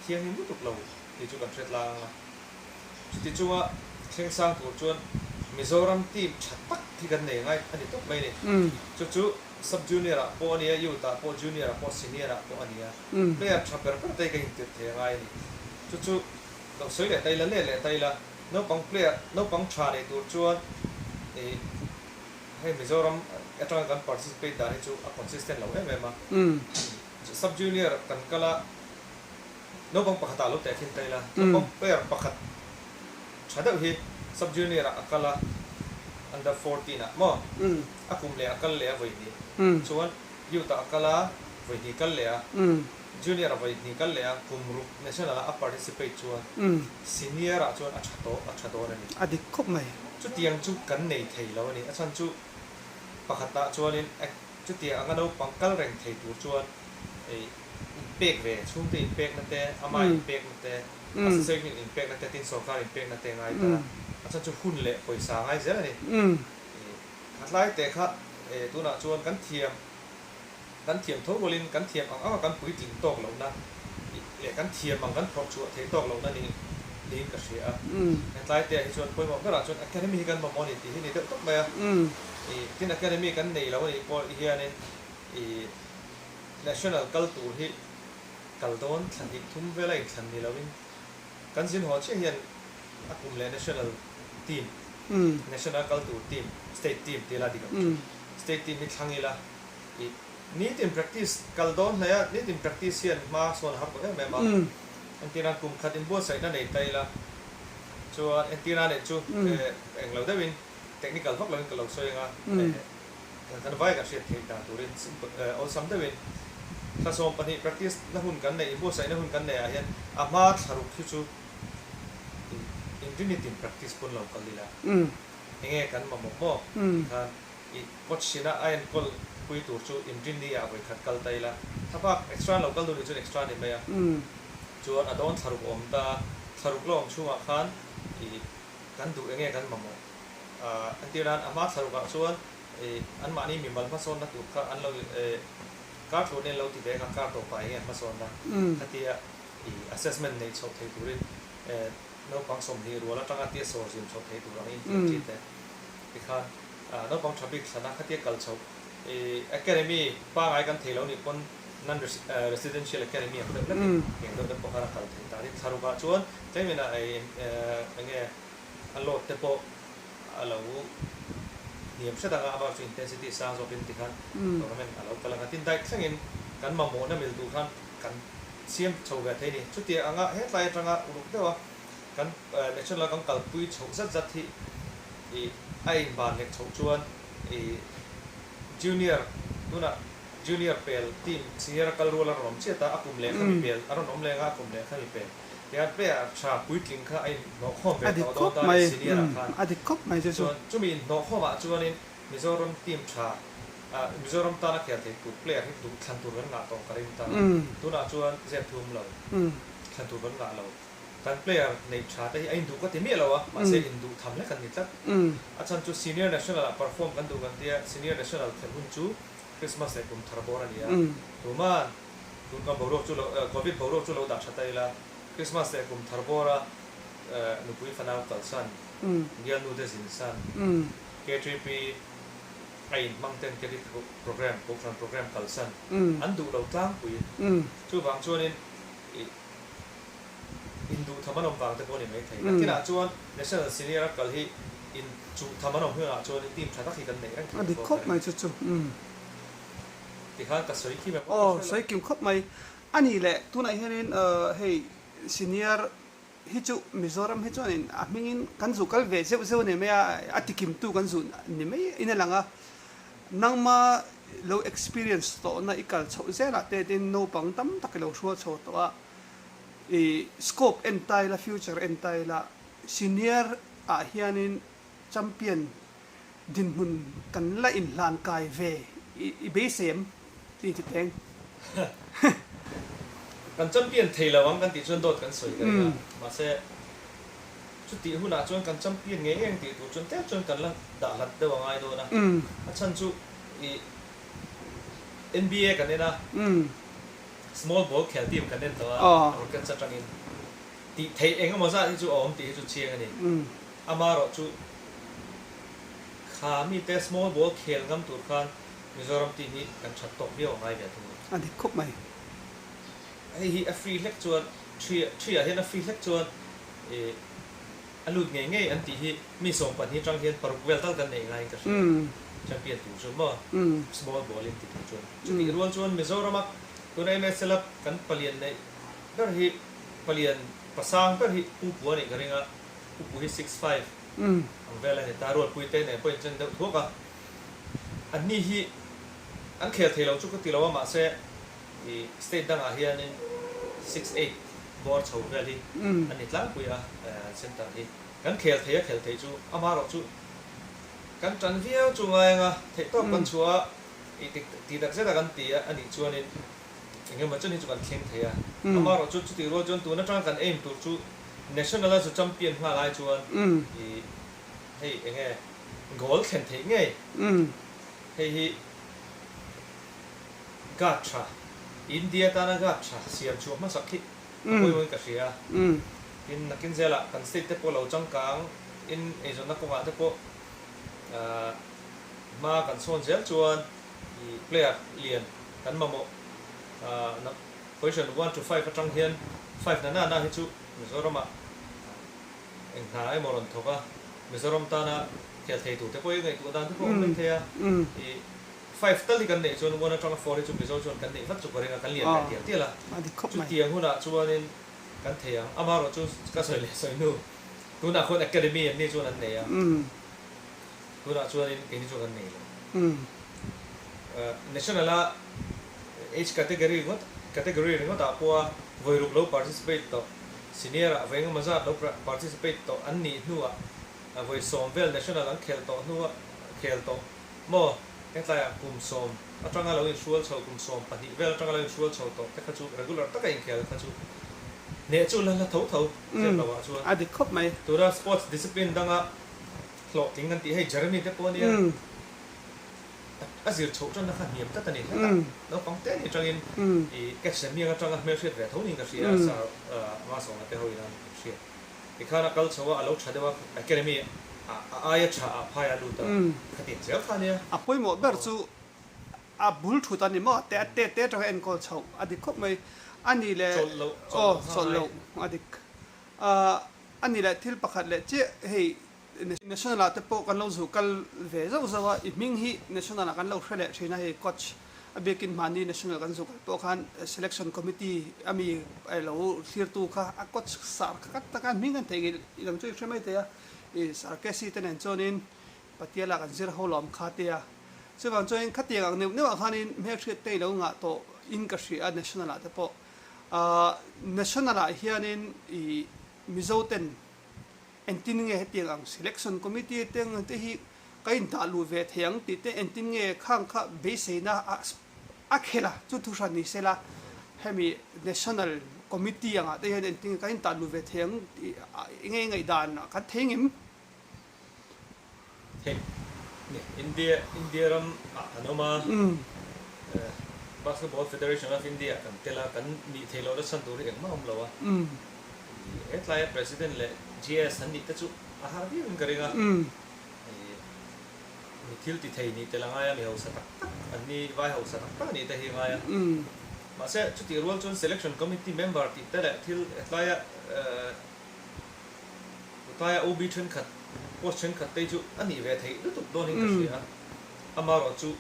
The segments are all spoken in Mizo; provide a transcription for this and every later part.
thianghlim lutuk lo tih chu kan hre tlang ang a. Chuti chunga thleng sang tur chuan Mizoram team tha tak hi kan nei ngai a ni tawp mai a ni. Chu chu Sub Junior ah pawh a nia, Youth ah pawh, Junior ah pawh, Senior ah pawh a nia. Player tha ber ber te hi kan intirh thei a ngai a ni. Chu chu lo sawi leh ta ila, let leh ta ila, naupang player, naupang tha nei tur chuan ih hei Mizoram atanga kan participate dan hi chu a consistent lo em em a. Sub Junior kan kal a. Naupang pakhatah lo tehkhin ta ila, naupang player pakhat tha deuh hi sub junior ah a kal a, under 14 ah maw? A kum leh a kal leh a vawi hnih. Chuan youth ah a kal a, vawi hnih kal leh a, junior ah vawi hnih kal leh a, kum ruk national ah a participate chuan senior ah chuan a tha tawh, a tha dawn a ni. A dik khawp mai. Chutiang chu kan nei thei lo a ni. A chhan chu pakhatah chuanin chutiang anga naupang kal reng thei tur chuan ei inpek ve, chhungte inpekna te, ama inpekna te, association inpekna te, tin sorkar inpekna te ngai ta. A chhan chu hun leh pawisa a ngai zel a ni. Khatlai te kha tunah chuan kan thiam, kan thiam tho rualin kan thiam ang anga kan puitling tawk lohna leh kan thiam ang kan phawrh chhuah thei tawk lohna ni niin ka hria a. Hetlai te ah hi chuan pawimawh berah chuan academy hi kan mamawh a ni tih hi ni deuh tawp mai a. Tin academy kan nei lo a nih pawh hianin ih National kal tur hi kal dawn thla hnih thum vela inthlan ni loin kan zin haw chiah hian a kum leh National team, National kal tur team, State team tih la dik ang chu. State team hi thlang ila ih nitin practice kal dawn hnaih a, nitin practice hian hma sawn a har tawh em em a. Entirna kum khat inbuatsaihna nei ta ila chuan entirna neih chu englo deuhin technical vak loin ka lo sawi anga. Kan vai kan hriat theih dan turin simple awlsam deuhin thla 12 practice na hun kan neih, inbuatsaihna hun kan neih ah hian a hma thla ruk hi chu inrinit in practice pawn lo kal ila enge kan mamawh maw tih khan i coach ina a enkawl pui tur chu inrinni ah vawikhat kal ta ila thla bak extra an lo kal duh nih chuan extra a ni mai a, chuan a dawn thla ruk a awm ta a, thla ruk la awm chhungah khan i kan duh enge kan mamawh. Entir nan a hma thla rukah chuan anmahni mimal hmasawnna tur kha an lo kar tluan in an lo ti ve ang a, kar tawpah enge hmasawnna khatia assessment neih chhoh thei turin naupang 20 rual atanga tia sawr zim chhoh thei tur angin tih ang chi te tikhan naupang tha bik thlana khatia kal chhoh academy pangai kan thei lo nih pawn non residential academy ang deuh hlekin eng deuh te pawh khan a kal thei ta a ni. Thla rukah chuan tlemin enge A load te pawh a lo hniam hret ang a, amah chu intensity sang zawkin tikhan tournament a lo kal ang a. Tin diet thlengin kan mamawhna mil duh khan kan siam chho ve thei a ni. Chutiang anga hetlai atanga uluk deuha kan national kan kalpui chhoh zat zat hi ih a inban lek chhoh chuan ih junior tunah junior pel team senior a kal rual a rawn awm chiat a, a kum leh khami pel a rawn awm leng a, a kum leh khami pel. Tihian player tha puitling kha a inhnawhkhawm ve A dik tawh dawn khawp ta a mai, ni senior ah umm khan. a dik khawp mai chu chu. Chuan chumi inhnawhkhawm ah chuanin Mizoram team tha ah Mizoram tana khel thei tur player hi duh thlan tur kan ngah tawh ka ring ta. Tunah chuan zep thum lo, thlan tur kan ngah lo. Kan player neih tha te hi a induh ka ti miah lo a, mahse induh tham hlek an ni tlat. A chhan chu senior national ah perform kan duh kan tia, senior national khelh hun chu Christmas leh kum thar bawr a ni a. Tuman Tun kan boruak chu lo Covid boruak chu lo dah tha ta ila, Christmas leh kum thar bawra nupui fanau kalsan, bialnu te zin san, KTP a inhmang ten KTP program, Kohhran program kalsan an duh lo tlangpui. Chuvang chuanin ih induh tham an awm vang te pawh a ni maithei. Nakinah chuan National Senior a kal hi inchuh tham an awm hunah chuan team tha tak hi kan neih reng thei A dik fo khawp ka ring. mai chu chu. Tikhan ka sawi kim em? Aw, sawi kim khawp mai. A nih leh, tunah hianin hei senior hi chu Mizoram hi chuanin a hmingin kan zu kal ve zeuh zeuh a ni mai a, a tikimtu kan zu ni mai in a lang a. Nangma lo experience tawhna i kal chhoh zelah te tin naupang tam tak i lo hrual chho tawh a, i scope en ta ila, future en ta ila, senior ah hianin champion Dinhmun kan la inhlan kai ve i beisei em? Tih ti teng. Kan champion thei lo ang kan tih chuan dawt kan sawi ka ring a, mahse chutih hunah chuan kan champion ngei ngei ang tih tur chuan tlem chuan kan la dah hlat deuh a ngai dawn a, a chhan chu i NBA kan en a. Small ball khel team kan en tawh a, Rockets atangin tih theih eng emaw zat hi chu a awm tih hi chu chiang a ni. Amaherawhchu kha mite small ball khel ngam tur khan Mizoram team hi kan that tawk viau a ngai ve thung a. A dik khawp mai. Hei hi a free hlek chuan thi thi ah hian a free hlek chuan ih a lut ngei ngei an tih hi mi 12 atang hian paruk vel tal kan neih ngaiin ka hria. Champion tur chu maw small ball in ti tur chuan. Chutih rual chuan Mizoram a tuna MSL a kan palian neih ber hi palian pasang ber hi Pu Pua nih ka ring a, Pu Pu hi 6'5 ang vel a ni ta, Rualpui te nen pawh inchen deuh thuak a. Anni hi an khel thei lo chu ka ti lo a mahse I state dangah hianin 6'8 bawr chho vel hi a ni tlangpui a center hi. Kan khel thei a khel thei chu amaherawh chu kan tan viau chu ngai anga theihtawp kan chhuah a i ti tak zet a kan ti a anih chuanin engemaw chen hi chu kan thleng thei a. Amaherawh chu chutih rual chuan tun atanga kan aim tur chu national a zu champion nghal ai chuan i hei enge goal thlen theih ngei hei hi Guard tha, India tana guard tha siam chhuah hmasak hi a pawimawhin ka hria. Tin, nakin zelah kan state te pawh lo changkang in eizawnna kawngah te pawh hma kan sawn zel chuan player lian kan mamawh position 1 to 5 atang hian 5 na na na hi chu Mizoramah eng hna emaw rawn thawk a, Mizoram tana khel thei tur te pawh hi ngaihtuah dan te pawh a awm mai thei a. Five tal hi kan neih chuan one atanga four hi chu Mizo chuan kan neih vat chu ka ring a, kan lian leh tial tial a. Chutiang hunah chuanin kan thei ang. Amaherawh chu ka sawi leh sawi hnu, tunah khuan academy an ni chuan an nei a, tunah chuanin keini chuan kan nei lo. National a age category ringawt category ringawtah pawha vawi ruk lo participate tawh, senior ah vawi engemaw zat lo participate tawh an nih hnuah vawi 10 vel national an khel tawh hnuah khel tawh Maw, hetlaiah kum 10 atanga lo inhrual chho, kum 12 vel atanga lo inhrual chho tawh te kha chu regular taka inkhel kha chu hneh chu la hla tho tho zep lo ah chuan. A dik khawp mai. Tuna sports discipline danga hlawhtling kan tih hei Jeremy te pawh ania a zir chhoh tanna kha hniam tlat a ni. Hetah naupang te ni atangin i catch leh miang atanga hmelhriat ve tho niin ka hria a, Sir Masawna te ho in an hriat. Tikhan a kal chho a, a lo tha deuh a, academy ah a aia tha ah phai a lut a, khatiang zel kha ania. A pawimawh ber chu a bul thut a ni maw, te te te atanga enkawl chhoh a dik khawp mai. A ni leh Chawlh loh, chawlh aw loh kha chawlh ngai. loh a dik. A ni leh thil pakhat leh chiah hei National ah te pawh kan lo zu kal ve zauh zauh a, i hming hi National ah kan lo hre leh thin a hei coach A biakin mahni National kan zuk pawh khan Selection Committee a mi lo thlirtu kha a coach sar kha tak taka hming an theihnghilh i lam chu i hre mai thei a, i sar Casey te nen chuanin Patiala kan zir ho lawm kha tia. Chuvang chuanin khatiang ang neuh neuh ah khanin hmelhriat te i lo ngah tawh in ka hria a National ah te pawh. National ah hianin i Mizo ten Engtin nge hetiang ang selection committee te ang te hi ka indah luh ve thei ang tih te engtin nge khang kha beiseina a khel a, chu thu hran ni sela hemi national committee angah te hian engtin nge ka indah luh ve thei ang tih enge ngaihdan kan thei ngem? Hei India India ram ah kan awm a, Basketball Federation of India ah kan tel a, kan nih theih lohna chhan tur hi engmah a awm lo a. Hetlai a President leh GS an nih te chu a har viau in ka ring a, mi thil ti thei nih tel a ngai a, mi hausa tak tak an ni, vai hausa tak tak nih te hi a ngai a. Mahse chutih rual chuan Selection Committee member tih te leh thil hetlai a Tlaia OB thenkhat, post thenkhat te chu a nih ve theih lutuk dawn in ka hria a, amaherawh chu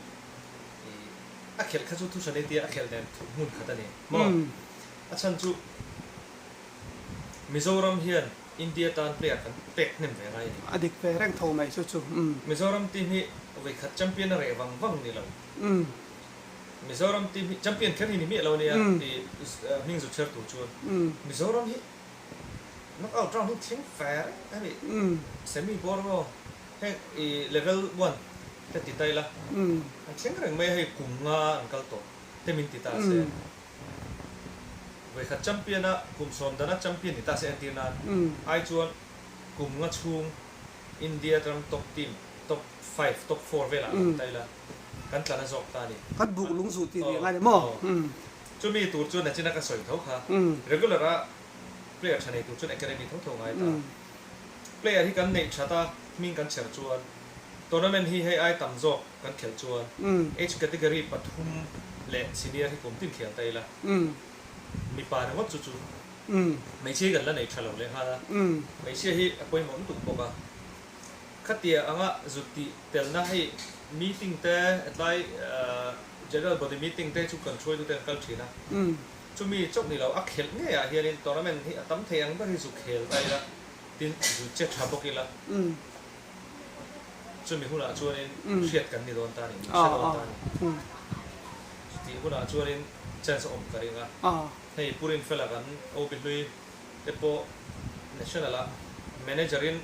a khelh kha chu thu hran ei tia a khelh nen hmun khat a ni maw? A chhan chu Mizoram hian India tan player kan pek hnem ve ngai a ni. A dik ve reng tho mai chu chu. Mizoram team hi vawikhat champion a reh vang vang ni lo. Mizoram team hi champion kher hi ni miah lo nia i hming zu chher tur chuan Mizoram hi Knock out round hi thleng fe reng a ni. Semi bawr maw heng i level one te ti ta ila an thleng reng mai a hei kum nga an kal tawh te min ti ta se. Vawikhat champion a kum 10 dana champion ni ta se entir nan ai chuan kum nga chhung India ram top team top five top four velah an awm ta ila kan tla na zawk ta a ni. Kan buk lung zuh tih rih a ngai le maw? Chumi tur chuan nachina ka sawi tho kha. Regular a player tha nei tur chuan academy tho tho ngai ta. Player hi kan neih that a, hming kan chher chuan tournament hi hei ai tam zawk kan khelh chuan age category pathum leh senior hi kum tin khel ta ila. Mipa ringawt chu chu hmeichhia hi kan la nei tha lo leh nghal a, hmeichhia hi a pawimawh lutuk bawk a. Khatia anga zut tih telna hei meeting te hetlai general body meeting te chu kan hruaitute an kal thin a, chumi chauh ni lo a khelh ngei ah hianin tournament hi a tam thei ang ber hi zu khel ta ila tin zu che tha bawk ila chumi hunah chuanin hriat kan ni dawn ta a ni, min hre dawn ta a ni. Chutih hunah chuanin chance a awm ka ring a, hei Purin fela kan OB hlui te pawh National ah manager in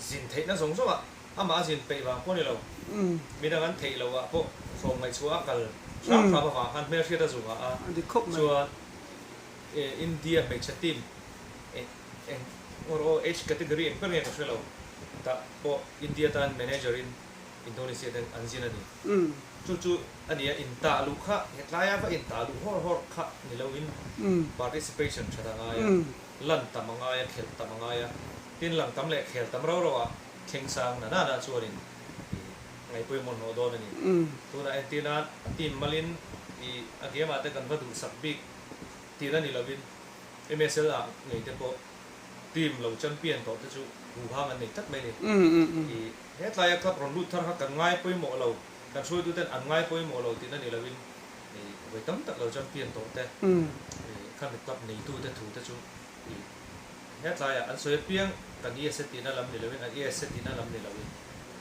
zin theihna zawng zawng ah amah a zin peih vang pawh a ni lo, midang an theih loh ah pawh hlawm ngaihchhuah a kal hram hram avang khan hmelhriat a zung ah a chuan India hmeichhe team eng or aw age category eng ber nge ka hre lo tah pawh India tan manager in Indonesia ten an zin a ni. Chu chu a nia, intah luh kha hetlaia va intah luh hawr hawr kha ni loin participation that a ngai a, lan tam a ngai a, khelh tam a ngai a, tin lang tam leh khel tam rau rauah thleng sang na nana chuanin i ngaihpawimawh hnawh dawn a ni. Tunah entir nan a team malin i a game ah te kan va duhsak bik tihna ni loin MSL ah ngei te pawh team lo champion tawh te chu huhang an nei tlat mai a ni. I Hetlaia club rawn lut thar kha kan ngai pawimawh lo, kan hruaituten an ngai pawimawh lo tihna ni loin i vawi tam tak lo champion tawh te, i khami club neitute thu te chu i hetlaiah an sawi apiang kan yes e tihna lam ni loin an yes e tihna lam ni loin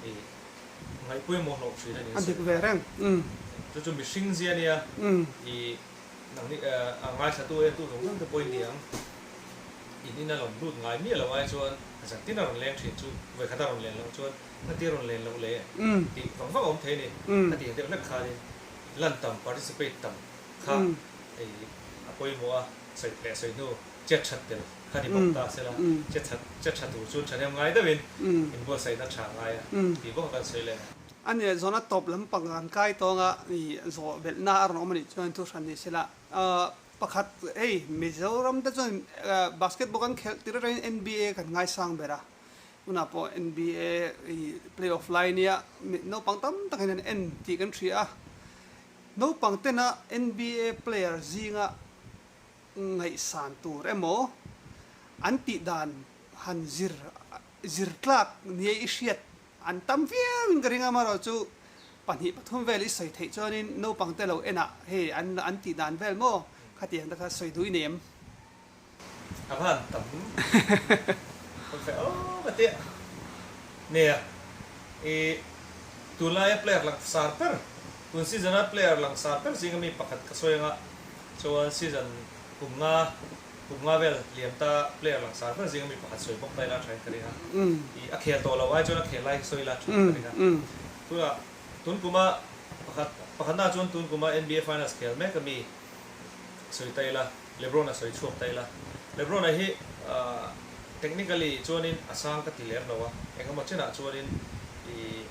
i ngaih pawimawh hlawh thin a ni an sawi. A dik ve reng. Chu chu mihring zia nia i nangni a ngaithlatu entu zawng zawng te pawhin ni ang. In in a rawn lut ngai miah lo ai chuan zan tin a rawn leng thin chu vawikhat a rawn len loh chuan heti a rawn len loh le tih vang vang a awm thei a ni. A tih deuh hlek khanin lan tam, participate tam kha ei a pawimawh a, sawi leh sawi hnu chet that tel kha ni bawk ta sela, chet that chet tha tur chuan thahnem ngai deuhin inbuatsaihna tha ngai a tih bawk a kan sawi leh. A nia zawhna tawp lampang kan kai tawng a, zawh belhna a rawn awm a nih chuan thu hran ni sela. Pakhat, hei Mizoram te chuan basketball kan khelh tir atangin NBA kan ngaisang ber a, tunah pawh NBA i playoff lai nia naupang tam tak hian an en tih kan hria a, naupang tena NBA player zinga ngaihsan tur emaw an tih dan han zir zir tlak nia i hriat An tam viau in ka ring a, amaherawhchu pahnih pathum vel i sawi theih chuanin naupang te lo enah hei an an tih dan vel maw khatiang te kha sawi duh i nei em? A va han tam ka hre aw ka tia. Nia, i tunlaia player langsar ber, tun season a player langsar ber zinga mi pakhat ka sawi anga chuan season kum nga Kum nga vel liam ta player langsar ber zinga mi pakhat sawi bawk ta ila thain ka ring a. I a khel tawh lo ai chuan a khel lai hi sawi ila thain ka ring a. Tunah tun kuma pakhat pakhatna chuan tun kuma NBA Finals khel mek a mi sawi ta ila LeBron a sawi chhuak ta ila. LeBron a hi technically chuanin a sang ka ti lem lo a, engemaw chenah chuanin i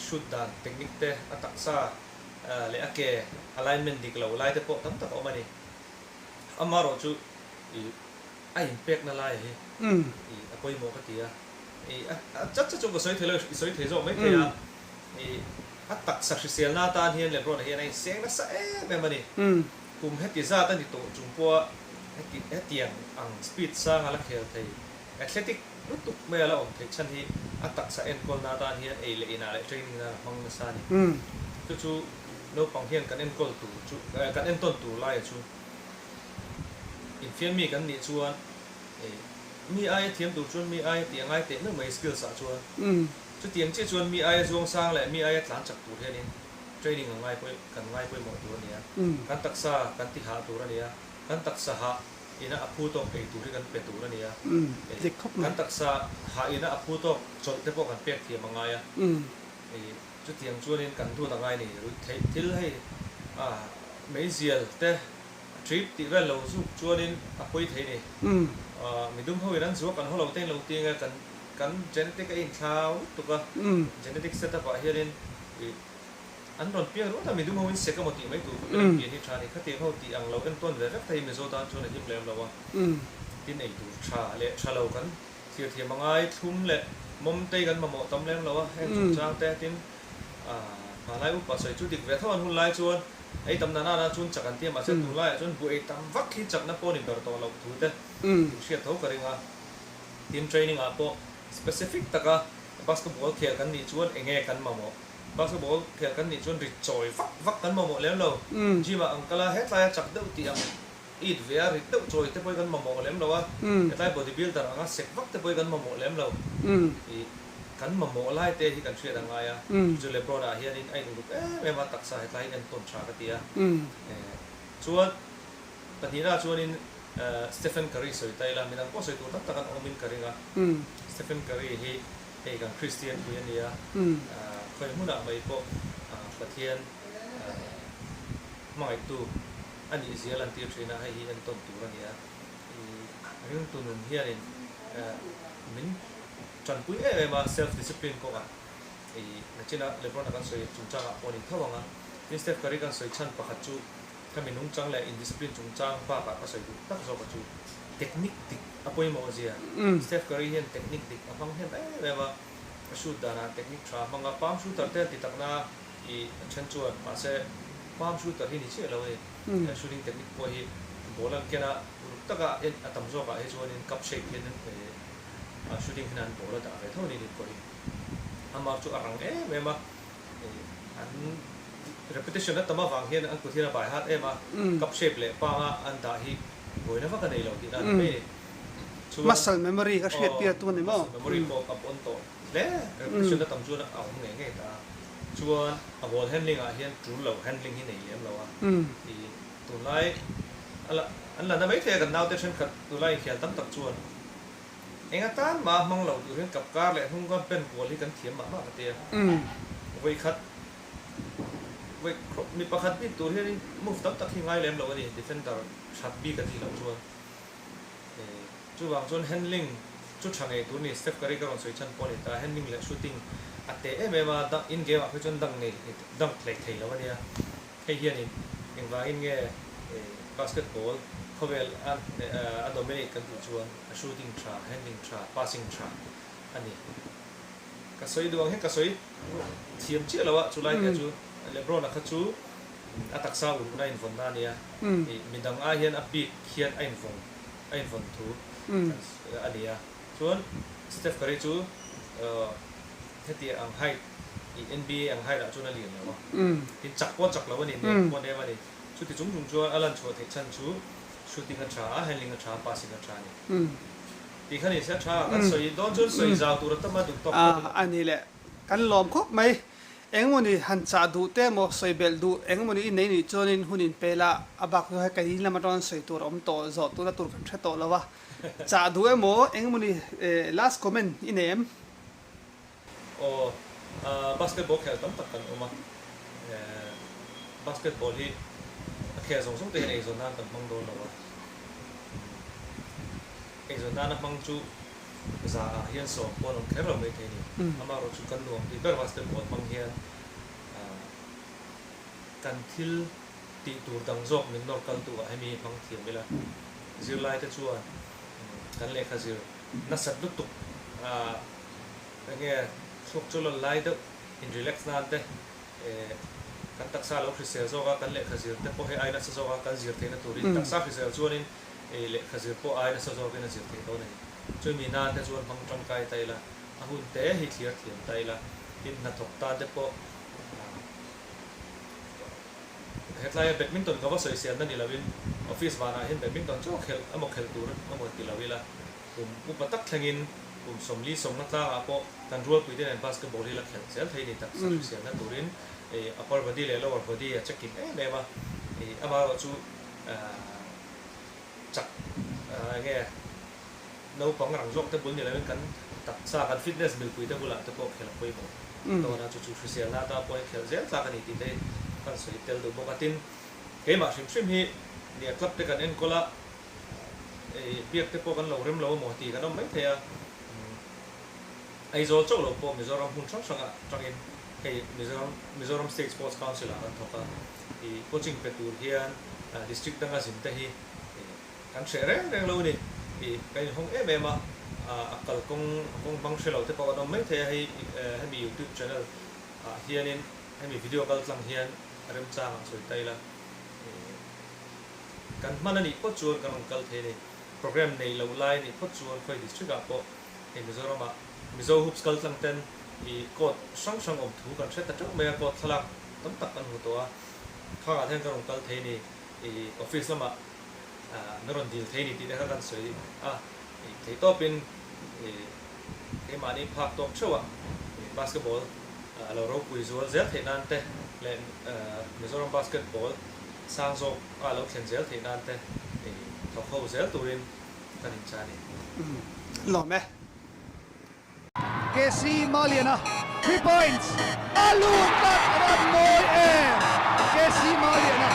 shoot dan technique te a taksa leh a ke alignment dik lo lai te pawh tam tak a awm a ni. Amaherawh chu i a inpekna lai hi i a pawimawh ka ti a, i a chat chat chu ka sawi thei lo, i sawi thei zawk mai thei a, i a taksa hriselna atan hian Lebron-a hian a inseng nasa em em a ni. Kum heti zat a ni tawh chung pawha heti hetiang ang speed sanga la khel thei athletic lutuk mai a la awm theih chhan hi a taksa enkawlna atan hian ei leh inah leh training nan a hmang nasa a ni. Chu chu naupang hian kan enkawl tur chu kan entawn tur laia chu infiam mi kan nih chuan mi aia thiam tur chuan mi aia tih a ngai teh meuh mai skills ah chuan chutiang chiah chuan mi aia zuang sang leh mi aia tlan chak tur hianin training a ngai pawih kan ngai pawimawh tur a ni a, kan taksa kan ti hah tur a ni a, kan taksa hah ina a phu tawk ei tur hi kan pe tur a ni a, kan taksa hah ina a phu tawk chawlh te pawh kan pek thiam a ngai a, chutiang chuanin kan duat a ngai a ni. Ruih theih thil hei meizial te trip tih vel lo zuk chuanin a pawi thei a ni. Midum hoin an zuak an haw lo te in lo ti eng a, kan genetic a inthlau lutuk a, genetic setup ah hianin. An rawn piang ringawt a, midum ho in sek emaw tih mai tur khawpin an pian hi tha a ni. Khatiang ho tih ang lo entawn ve vek thei Mizo tan chuan a him lem lo a. Tin ei tur tha leh tha lo kan thlir thiam a ngai, thlum leh mawm tei kan mamawh tam lem lo a, heng chungchang te tin hmanlai upa sawi chu dik ve tho an hun lai chuan ei tam nana na chuan chak an ti a, mahse tunlaiah chuan buh ei tam vak hi chakna pawh ni ber tawh loh thu te inhriat tho ka ring a. Tin training ah pawh specific taka basketball khel kan nih chuan enge kan mamawh? Basketball khel kan nih chuan ri chawi vak vak kan mamawh lem lo. Gym ah ang kal a, hetlai a chak deuh tih ang it ve a, rit deuh chawi te pawh hi kan mamawh lem lo a, hetlai body builder anga sek vak te pawh hi kan mamawh lem lo. Ih kan mamawh lai te hi kan hriat a ngai a, chu chu Lebron ah hianin a inuluk em em a, taksa hetlai hi entawn tha ka ti a. Chuan pahnihna chuanin Stephen Curry sawi ta ila, midang pawh sawi tur tam tak an awmin ka ring a. Stephen Curry hi hei kan Kristian pui a ni a, khawi hmunah mai pawh Pathian hmangaihtu a nih zia lantir thin a, hei hi entawn tur a ni a. Ringtu nun hianin min tanpui em em a, self discipline kawngah nachina Lebron-a kan sawi chungchangah pawh a ni tho ang a. Tin, Steph Curry kan sawi chhan pakhat chu Ka mi nungchang leh indiscipline chungchang bakah ka sawi duh tak zawk a chu technique dik a pawimawh zia. Steph Curry hian technique dik a hmang hnem em em a, a shoot danah technique tha a hmang a, palm shooter te an ti takna i a then chuan mahse palm shooter hi ni chiah lo a ni. Shooting technique pawh hi ball an ken a, uluk taka en a tam zawkah hi chuanin cup shape hian shooting hian an ball a dah ve tho a ni ni pawh hi. Amah chu a rang em em a. An repetition a tam avang hian an kut hian a bai hat em a, cup shape leh panga an dah hi buaina vak a nei lo tihna a ni mai a ni. Chuan Muscle memory ka hriat aw tir tu a ni maw? Muscle memory pawh a pawn tawh hle, repetition a tam chuan a awm ngei ngei ta a. Chuan a ball handling ah hian tul lo handling hi nei lem lo a, i tunlai a la an la na maithei a kan naute thenkhat tunlai inkhel tam tak chuan Eng atan mah hmang lo tur hian kap kar leh hnung ka ben kual hi kan thiam mah mah ka ti a. Vawikhat, vawi mi pakhat bik tur hianin move tam tak hi ngai lem lo a ni, defender that bik a nih loh chuan. Chuvang chuan handling chu tha ngei tur a ni, Steph Curry ka rawn sawi chhan pawh a ni ta, handling leh shooting a teh em em a, in game ah phei chuan dunk nei, dunk hlei thei lo a nia. Hei hianin engvangin nge basketball khawvel a dominate kan tih chuan a shooting tha, handling tha, passing tha a ni. Ka sawi duh ang hian ka sawi thiam chiah lo a, chulai te chu LeBron-a kha chu a taksa ulukna a invawnna a nia, midang ai hian a bik hian a invawng a invawn thu a ni a. Chuan Steph Curry chu heti ang height i NBA ang height ah chuan a lian lo a, tin chak pawh a chak lo a ni, nem pawh a nem a ni. Chuti chung chung chuan a lan chhuah theih chhan chu shooting a tha a, handling a tha a, passing a tha a ni. Tih kha ni se a tha a, kan sawi dawn chuan sawi zau tur a tam a, duh tawk phawt ila. A ni le, kan lawm khawp mai. Engmawni han chah duh te emaw sawi belh duh engmawni i nei nih chuanin hun inpe la, a bak chu hei keini lam atangin sawi tur a awm tawh zawh tuna tur kan hre tawh lo a. Chah duh emaw engmawni last comment i nei em? Aw, basketball khel tam tak kan awm a, basketball hi a khel zawng zawng te hian eizawn nan kan hmang dawn lo a, eizawn nana hmang chu za ah hian sawm pawh an awm kher lo maithei a ni, amaherawh chu kan nuam tih ber basketball hmang hian kan thil tih tur dang zawk min nawr kal tu ah hemi hmang thiam ila, zirlai te chuan kan lehkha zir nasat lutuk a enge thluak chu lawn lai deuh in relax nan te kan taksa lo hrisel zawk a kan lehkha zir te pawh hei ai nasa zawk a kan zir theihna turin taksa hrisel chuanin lehkha zir pawh ai nasa zawkin a zir theih dawn a ni. Chumi nan te chuan hmang tangkai ta ila a hun te hi thlir thiam ta ila tin hnathawk tan te pawh Hetlaia badminton ka va sawiselna ni loin office vanah hian badminton chu a khelh emaw khelh tur emaw ti lo ila, kum upa tak thlengin kum 40 sawmna tlangah pawh kan rualpuite nen basketball hi la khelh zel thei ni tak sa hriselna turin upper body leh lower body a check in em em a, amaherawh chu chak enge naupang rang zawk te bul ni loin kan taksa kan fitness milpui te bulah te pawh khelh a pawimawh dawn a, chu chu hriselna atan pawhin khelh zel tlak a ni tih te kan sawi tel duh bawk a. Tin, keimah hrim hrim hi nia club te kan enkawl a, biak te pawh kan lo rem lo emaw tih kan awm maithei a, Aizawl chauh lo pawh Mizoram hmun hrang hrangah tangin. Hei Mizoram Mizoram State Sports Council ah kan thawk a, ih coaching pe tur hian district danga zin te hi kan hreh reng reng lo a ni. Ih kan inhawng em em a, a kalkawng a kawng hmang hre lo te pawh kan awm maithei a, hei hemi youtube channel ah hianin hemi video kal tlang hian remchang ah sawi ta ila kan hman a nih phawt chuan kan rawn kal thei a ni. Programme neih loh lai a nih phawt chuan khawi district ah pawh hei Mizoram ah Mizo Hoops kal tlang ten ih court hrang hrang awm thu kan hre ta teuh mai a, court thlalak tam tak kan hmu tawh a, khangah te hian kan rawn kal thei a ni, ih office lamah min rawn dil thei a ni tih te kha kan sawi a, ih theih tawpin ih keimahni phak tawk theuh a ih basketball a lo ropui zual zel theih nan te leh Mizoram basketball sang zawk a lo thlen zel theih nan te ih thawk ho zel turin kan incha a ni. Lawm e. KC Maliana 3 points a lut tlat a van mawi em KC Maliana.